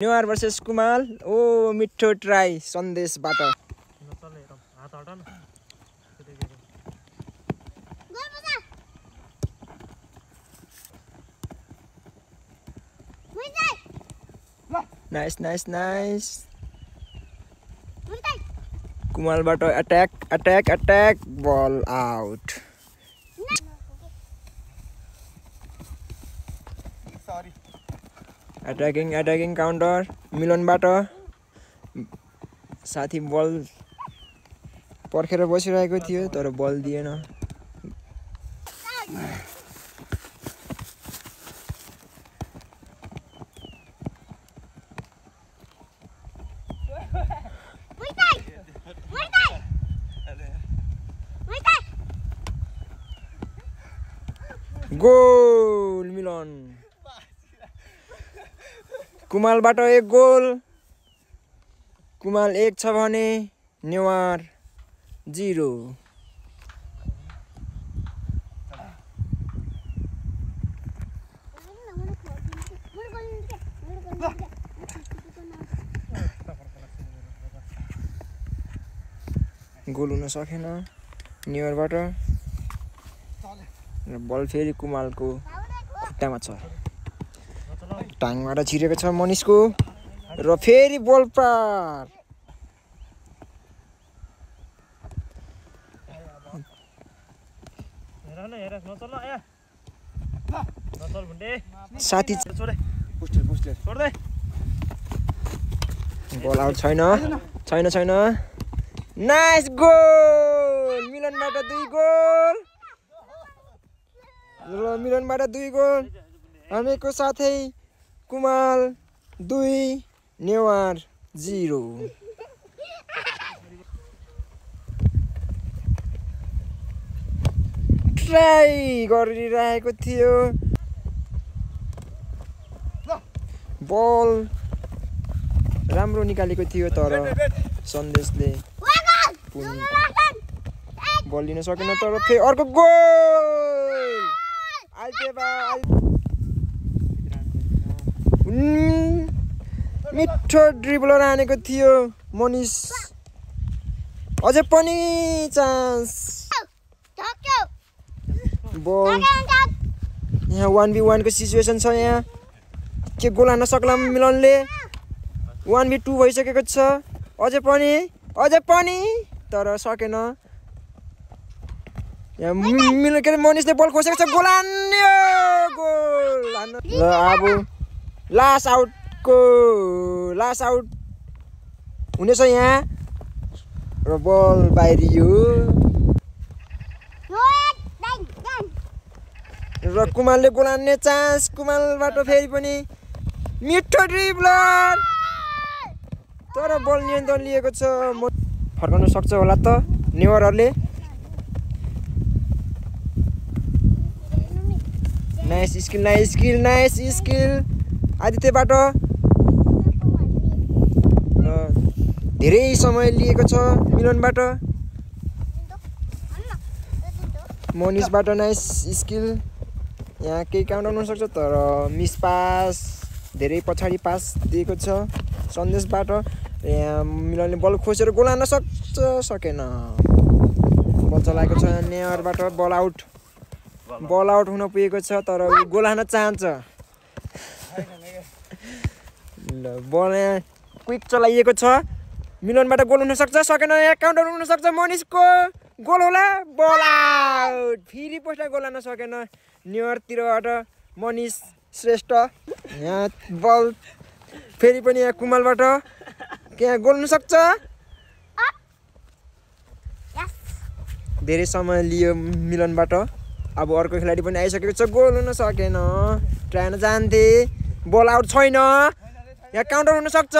न्युआर versus Kumal. ओ मिठो try सन्देशबाट। Nice nice nice. कुमालबाट attack attack attack ball out. Attacking attacking counter मिलनबाट। साथी बल पर्खेर बसिरहेको थियो तर बल दिएन। गोल मिलन। कुमालबाट एक गोल। कुमाल 1 छ भने नेवार 0। गोल हुन सकेन नेवारबाट र बल फेरि कुमालको खुट्टामा छ। टाङबाट छिरेको छ मनिषको र फेरि बल पार। साथी बल आउट छैन छैन छैन। नाइस गोल मिलनबाट 2 गोल र मिलनबाट 2 गोल। हामीको साथै कुमाल 2 नेवार 0। ट्राई गरिरहेको थियो बल राम्रो निकालेको थियो तर सन्देशले बल लिन सकेन। तर फेरि अर्को गोल। मिठो ड्रिबलर हानेको थियो मनिष। अझै पनि चान्स। बल यहाँ 1v1 को सिचुएसन छ। यहाँ के गोल हान्न सक्ला मिलनले। 1v2 भइसकेको छ। अझै पनि तर सकेन। यहाँ मिलन के मनिषले बल खोसेको छ। गोल हान्यो गोल हान्न र अब लास्ट आउट हुनेछ यहाँ र बल बाहिरियो र कुमालले गोल हान्ने चान्स। कुमालबाट फेरि पनि मिठो ड्रिबलर तर बल नियन्त्रण लिएको छ। फर्काउन सक्छ होला त नेवारहरूले। नाइस स्किल आदित्यबाट धेरै समय लिएको छ मिलनबाट। मनिषबाट नाइस स्किल। यहाँ केही काउन्टर हुन सक्छ तर मिस पास धेरै पछाडि पास दिएको छ सन्देशबाट। यहाँ मिलनले बल खोसेर गोल हान्न सकेन। बल चलाएको छ नेवारबाट। बल आउट हुन पुगेको छ तर गोल हान्न चाहन्छ। बल यहाँ क्विक चलाइएको छ। मिलनबाट गोल हुन सक्छ सकेन। यहाँ काउन्टर हुन सक्छ मनिषको गोल होला। बल आउट। फेरि पोस्टमा गोल हान्न सकेन नेवारतिरबाट मनिष श्रेष्ठ। यहाँ बल फेरि पनि यहाँ कुमालबाट यहाँ गोल हुन सक्छ। धेरै समय लियो मिलनबाट। अब अर्को खेलाडी पनि आइसकेको छ। गोल हुन सकेन। ट्राई गर्न जान्थे। बल आउट छैन। यहाँ काउन्टर हुन सक्छ।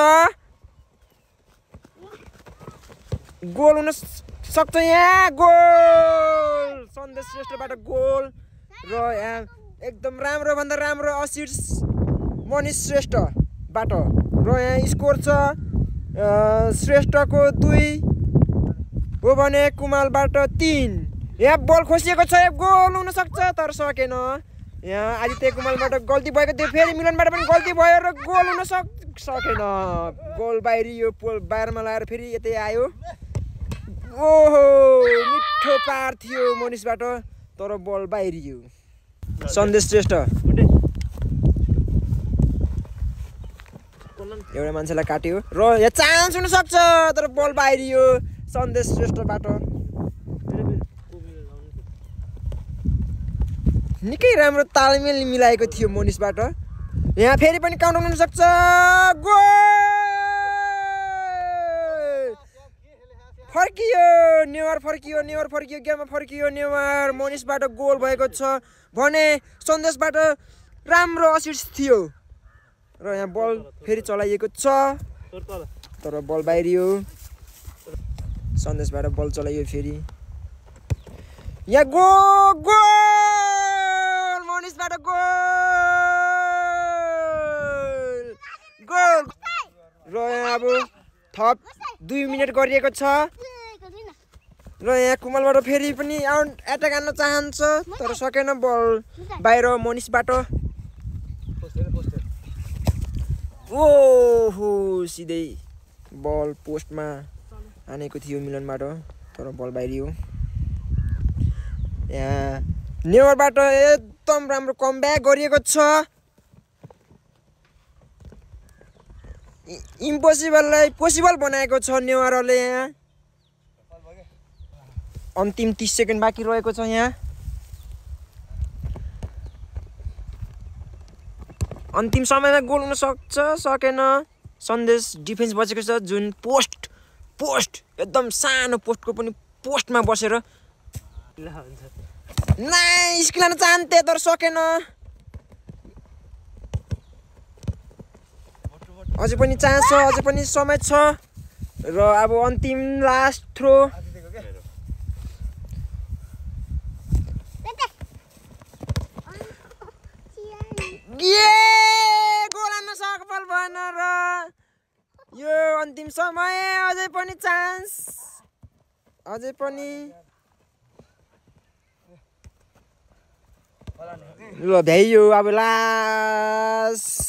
गोल हुन सक्छ। यहाँ गोल सन्देश श्रेष्ठबाट गोल र यहाँ एकदम राम्रो भन्दा राम्रो असिस्ट मनिष श्रेष्ठबाट र यहाँ स्कोर छ श्रेष्ठको 2 हो भने कुमालबाट 3। यहाँ बल खोसिएको छ। गोल हुन सक्छ तर सकेन। यहाँ आदित्य कुमालबाट गल्ती भएको थियो। फेरि मिलनबाट पनि गल्ती भयो र गोल हुन सकेन गोल बाहिरियो पोल बारमा लाएर फेरि यतै आयो ओहो मिठो पार थियो मोनिसबाट तर बल बाहिरियो सन्देश श्रेष्ठ एउटा मान्छेलाई काट्यो र यहाँ चान्स हुन सक्छ तर बल बाहिरियो सन्देश श्रेष्ठबाट निकै राम्रो तालमेल मिलाएको थियो मोनिसबाट यहाँ फेरि पनि काउन्ट हुन सक्छ गोल फर्कियो नेवार फर्कियो गेममा फर्कियो नेवार मोनिसबाट गोल भएको छ भने सन्देशबाट राम्रो असिस्ट थियो र यहाँ बल फेरि चलाइएको छ तर बल बाहिरियो सन्देशबाट बल चलाइयो फेरि यहाँ गोल मोनिसबाट गोल र यहाँ अब थप 2 मिनेट गरिएको छ र यहाँ कुमलबाट फेरि पनि एट्याक हान्न चाहन्छ तर सकेन बल बाहिर मोनिसबाट ओहो सिधै बल पोस्टमा हानेको थियो मिलनबाट तर बल बाहिरियो यहाँ नेवरबाट एकदम राम्रो कमब्याक गरिएको छ इम्पोसिबललाई पोसिबल बनाएको छ नेवारले यहाँ अन्तिम 30 सेकेन्ड बाँकी रहेको छ यहाँ अन्तिम समयमा गोल हुन सक्छ सकेन सन्देश डिफेन्स बचेको छ जुन पोस्ट एकदम सानो पोस्टको पनि पोस्टमा बसेर नाइस खेल्न चाहन्थे तर सकेन अझै पनि चान्स छ अझै पनि समय छ र अब अन्तिम लास्ट थ्रो गोल हान्न सफल भएन र यो अन्तिम समय अझै पनि चान्स अझै पनि ल भ्याइयो अब लास्ट